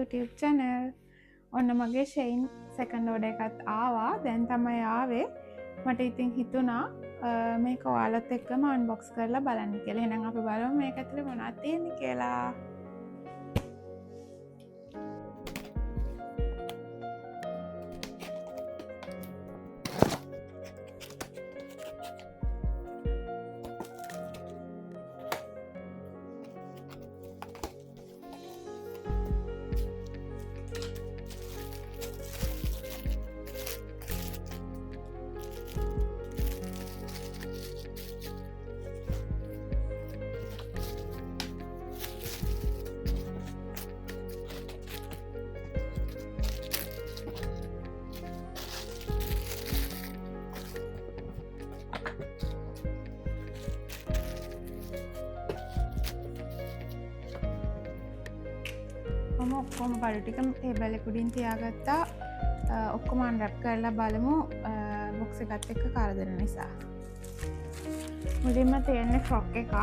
YouTube channel. ඔන්න මගේ ෂෙයින් second order එකත් ආවා. දැන් තමයි ආවේ. මට ඉතින් හිතුණා මේක ඔයාලත් එක්කම අන්බොක්ස් කරලා බලන්න කියලා. එහෙනම් අපි බලමු මේක ඇතුලේ මොනවද තියෙන්නේ කියලා. මම ඔක්කොම බඩු ටික ටේබල් එක උඩින් තියාගත්තා. ඔක්කොම අන්රැප් කරලා බලමු බොක්ස් එකත් එක්ක කරදර නිසා. මුලින්ම තියෙන්නේ ෆ්‍රොක් එකක්.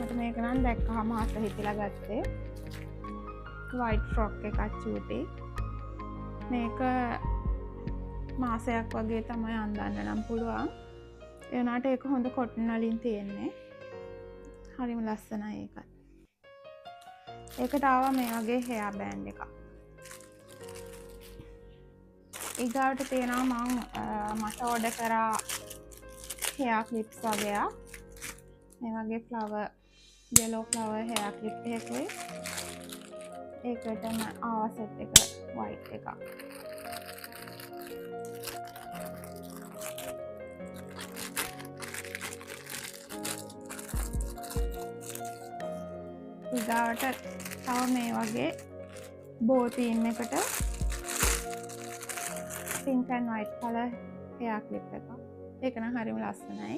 මට මේක නම් දැක්කහම ආස හිතිලා ගත්තේ. වයිට් ෆ්‍රොක් එකක් චූටි. මේක මාසයක් වගේ තමයි අඳන්න නම් පුළුවන්. ඒ වුණාට ඒක හොඳ කොටන් වලින් තියෙන්නේ. හරිම ලස්සනයි ඒකත්. ඒකට ආවා මේ වගේ හෙයා බෑන්ඩ් එකක්. ඊගාවට තියෙනවා මං මට ඕඩර් කරා හෙයා ක්ලිප්ස් වගේක්. මේ වගේ යෙලෝ ෆ්ලවර් හෙයා ක්ලිප් එකකුයි. ඒකටම ආවා සෙට් එක වයිට් එකක්. ඊගාවට තව මේ වගේ බෝ තීම් එකට pink and white color hair clip එකක්. ඒක නම් හරිම ලස්සනයි.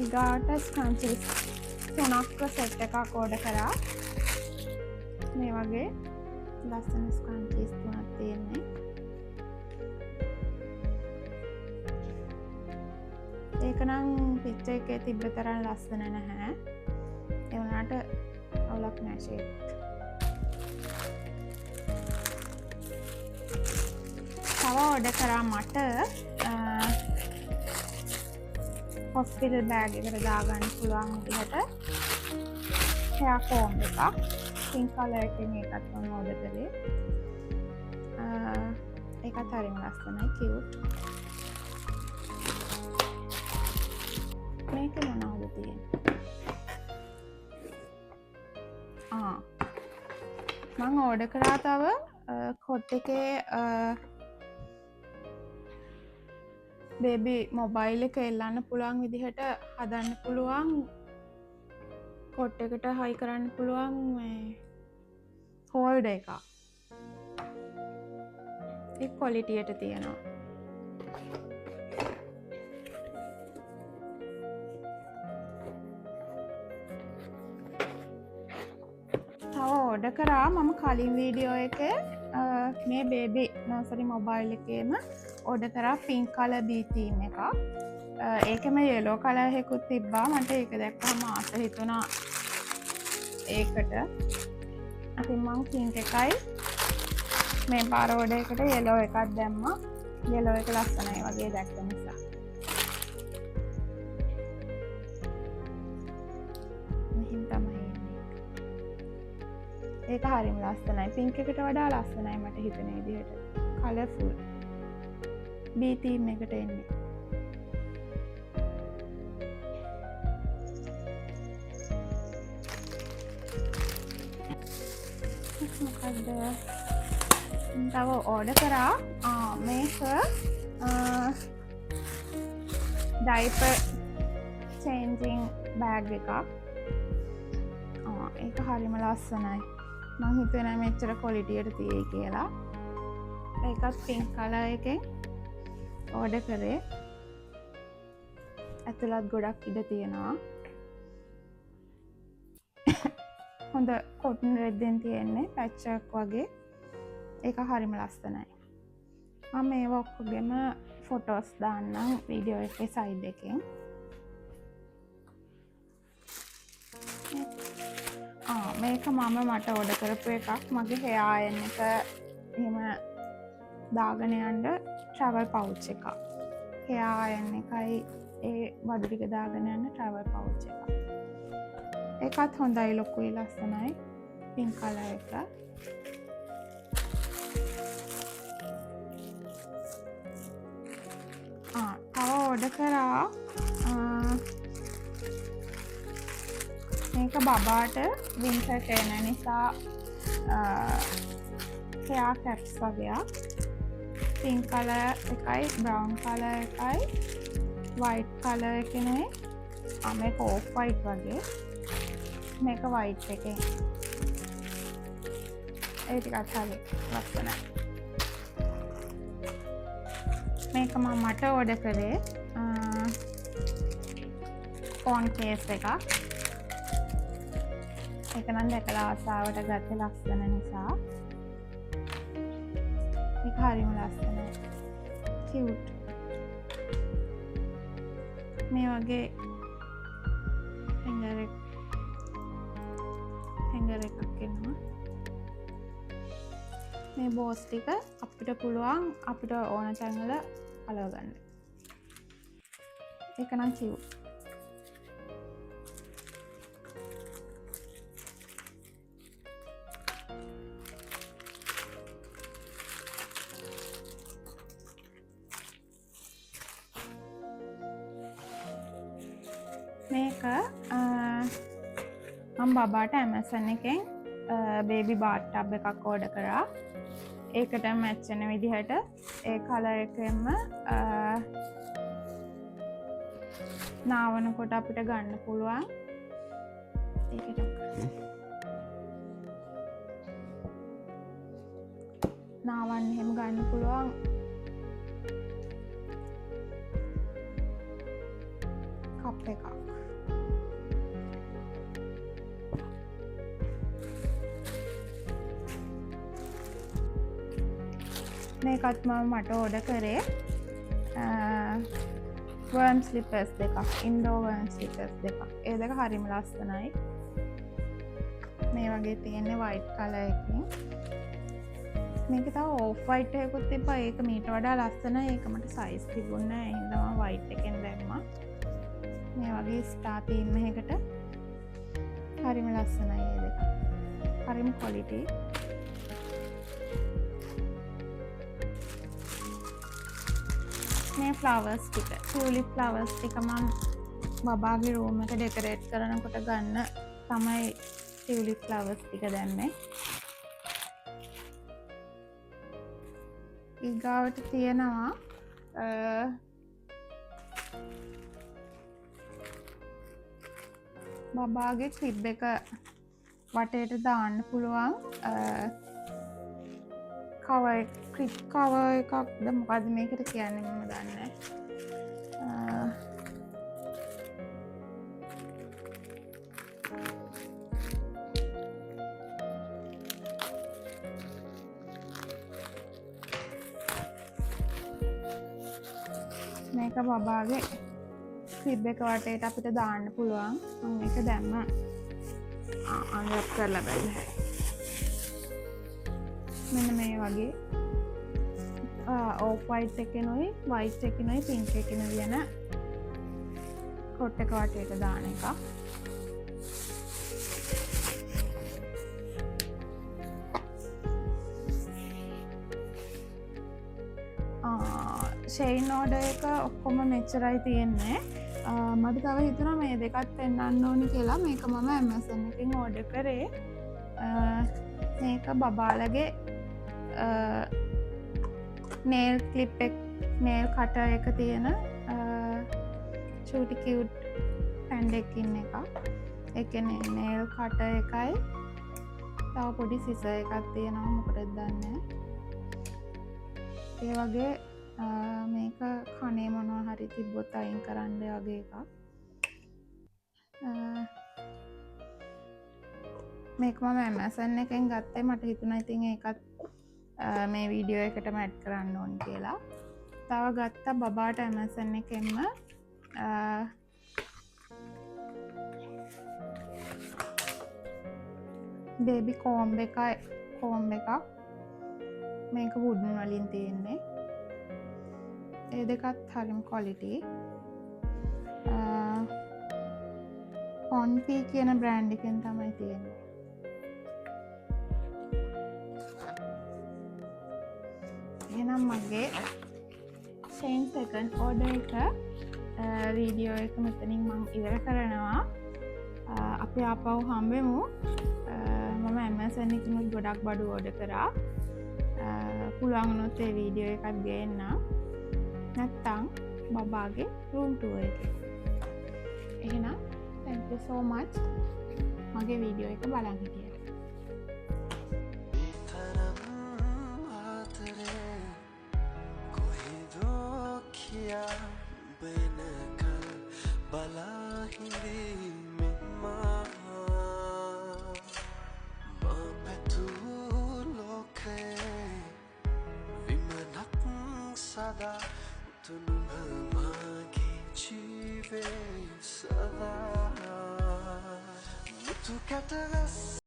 ඊගාට ස්ක්‍රන්චීස් තුනක්ව සෙට් එකක් ඕඩර් කරා. මේ වගේ ලස්සන ස්ක්‍රන්චීස් තුනක් තියෙන්නේ. ඒක නම් පික්චර් එකේ තිබ්බ තරම් ලස්සන නැහැ. ඒ වුණාට අවුලක් නෑ ෂේප්. තව ඕඩර් කරා මට හොස්පිටල් බෑග් එකට දාගන්න පුළුවන් විදිහට හෙයා කෝම්බ් එකක්. පින්ක් කලර් එකෙන් ඒකත් මම ඕඩර් කළේ. ඒකත් හරිම ලස්සනයි, කියුට්. මේක මොනවද තියෙන්නේ? මං ඕඩර් කරා තව කොට් එකේ බේබි මොබයිල් එක එල්ලන්න පුළුවන් විදිහට හදන්න පුළුවන් කොට් එකට හයි කරන්න පුළුවන් මේ හෝල්ඩර් එකක්. ඒ ක්වොලිටියට තියෙනවා. තව ඕඩර් කරා මම කලින් වීඩියෝ එකේ මේ බේබි නර්සරි මොබයිල් එකේම ඕඩර් කරා පින්ක් කලර් බී තීම් එකක්. ඒකෙම යෙලෝ කලර් එකකුත් තිබ්බා. මට ඒක දැක්කම ආස හිතුණා ඒකට. ඉතින් මං පින්ක් එකයි මේ පාර ඕඩර් එකට යෙලෝ එකක් දැම්මා. යෙලෝ එක ලස්සනයි වගේ දැක්ක නිසා. මෙහෙම තමයි එන්නේ. ඒක හරිම ලස්සනයි. පින්ක් එකට වඩා ලස්සනයි මට හිතෙන විදිහට. කලර්ෆුල්. බී තීම් එකට එන්නේ. මොකද්ද? තව ඕඩර් කරා. මේක ඩයිපර් චේන්ජින් බෑග් එකක්. ඒක හරිම ලස්සනයි. මං හිතුවේ නෑ මෙච්චර ක්වොලිටියට තියෙයි කියලා. ඒකත් පින්ක් කලර් එකෙන් ඕඩර් කරේ. ඇතුළත් ගොඩක් ඉඩ තියෙනවා. හොඳ කොටන් රෙද්දෙන් තියෙන්නේ පැච් එකක් වගේ. ඒක හරිම ලස්සනයි. මම මේවා ඔක්කොගෙම ෆොටෝස් දාන්නම් වීඩියෝ එකේ සයිඩ් එකෙන්. මේක මම මට ඕඩර් කරපු එකක්. මගේ හෙයා අයන් එක එහෙම දාගෙන යන්න ට්‍රැවල් පවුච් එකක්. හෙයා අයන් එකයි ඒ බඩු ටික දාගෙන යන්න ට්‍රැවල් පවුච් එකක්. ඒකත් හොඳයි, ලොකුයි, ලස්සනයි. පින්ක් කලර් එක. තව ඕඩර් කරා මේක බබාට වින්ටර් එන නිසා හෙයා කැප්ස් වගේක්. පින්ක් කලර් එකයි බ්‍රවුන් කලර් එකයි වයිට් කලර් එකෙනුයි. මේක ඕෆ් වයිට් වගේ. මේක වයිට් එකෙන්. ඒ ටිකත් හරි ලස්සනයි. මේක මම මට ඕඩර් කරේ ෆෝන් කේස් එකක්. ඒක නම් දැකලා ආසාවට ගත්තේ ලස්සන නිසා. මේක හරිම ලස්සනයි. කියුට්. මේ වගේ හැංගර් එකක් එනවා. මේ බෝස් ටික අපිට පුළුවන් අපිට ඕන තැන්වල අලව ගන්න. ඒක නම් කියුට්. මේක මම බබාට Amazon එකෙන් බේබි බාත් ටබ් එකක් ඕඩර් කරා. ඒකට මැච් වෙන විදිහට ඒ කලර් එකෙන්ම නාවනකොට අපිට ගන්න පුළුවන්. ඒකට නාවන්න එහෙම ගන්න පුළුවන්. කප් එකක්. මේකත් මම මට ඕඩර් කරේ වර්ම් ස්ලිපර්ස් දෙකක්, ඉන්ඩෝර් වර්ම් ස්ලිපර්ස් දෙකක්. ඒ දෙක හරිම ලස්සනයි. මේ වගේ තියෙන්නේ වයිට් කලර් එකකින්. මේක තව ඕෆ් වයිට් එකකුත් තිබ්බා. ඒක මීට වඩා ලස්සනයි. ඒක මට සයිස් තිබුණේ නෑ. ඒ හින්දා මම වයිට් එකෙන් දැම්මා. මේ වගේ ස්ටාර් තීම් එකකට හරිම ලස්සනයි ඒ දෙක. හරිම ක්වොලිටි. මේ ෆ්ලවර්ස් ටික, ටියුලිප් ෆ්ලවර්ස් ටික මම බබාගේ රූම් එක ඩෙකරේට් කරනකොට ගන්න තමයි ටියුලිප් ෆ්ලවර්ස් ටික දැම්මේ. ඊගාවට තියෙනවා බබාගේ ක්ලිප් එක වටේට දාන්න පුළුවන් ක්ලිප් කවර් එකක්ද මොකද්ද මේකට කියන්නේ මම දන්නේ නෑ. මේක බබාගේ ක්ලිප් එක වටේට අපිට දාන්න පුළුවන්. මම මේක දැම්ම. අන්රැප් කරලා බලන්න. මෙන්න මේ වගේ ඕෆ් වයිට් එකෙනුයි වයිට් එකෙනුයි පින්ක් එකෙනුයි යන කොට් එක වටේට දාන එකක්. ෂෙයින් ඕඩර් එක ඔක්කොම මෙච්චරයි තියෙන්නේ. මට තව හිතුණා මේ දෙකත් පෙන්වන්න ඕනි කියලා. මේක මම Amazon එකෙන් ඕඩර් කරේ. මේක බබාලගේ නේල් ක්ලිප් එක, නේල් කටර් එක තියෙන චූටි කියුට් පැන්ඩ් එකකින් එකක්. ඒ කියන්නේ නේල් කටර් එකයි තව පොඩි සිසර් එකක් තියෙනවා, මොකටද දන්නේ නෑ. ඒ වගේ මේක කනේ මොනවා හරි තිබ්බොත් අයින් කරන්න වගේ එකක්. මේක මම Amazon එකෙන් ගත්තේ. මට හිතුණා ඉතින් ඒකත් මේ වීඩියෝ එකටම ඇඩ් කරන්න ඕනි කියලා. තව ගත්තා බබාට Amazon එකෙන්ම බේබි කෝම්බ එකයි, කෝම්බ එකක්. මේක වුඩන් වලින් තියෙන්නේ. ඒ දෙකත් හරිම ක්වොලිටි. පොන්පී කියන බ්‍රෑන්ඩ් එකෙන් තමයි තියෙන්නේ. එහෙනම් මගේ ෂේන් සෙකන්ඩ් ඕඩර් එක වීඩියෝ එක මෙතනින් මං ඉවර කරනවා. අපි ආපහු හම්බෙමු. මම Amazon එකකිනුත් ගොඩක් බඩු ඕඩර් කරා. පුළුවන් වුණොත් ඒ වීඩියෝ එකත් ගේන්නම්. නැත්තම් බබාගේ රූම් ටුවර් එකේ. එහෙනම් thank you so much මගේ වීඩියෝ එක බලන් හිටියට. තරම් ආදරේ කොහෙදෝ කියා වෙනකල් බලා හිඳීමෙන් මා මා පැතූ ලෝකයේ විමනක් සදා උතුනුම මාගේ ජීවේ සදා මුතු කැටවැස්.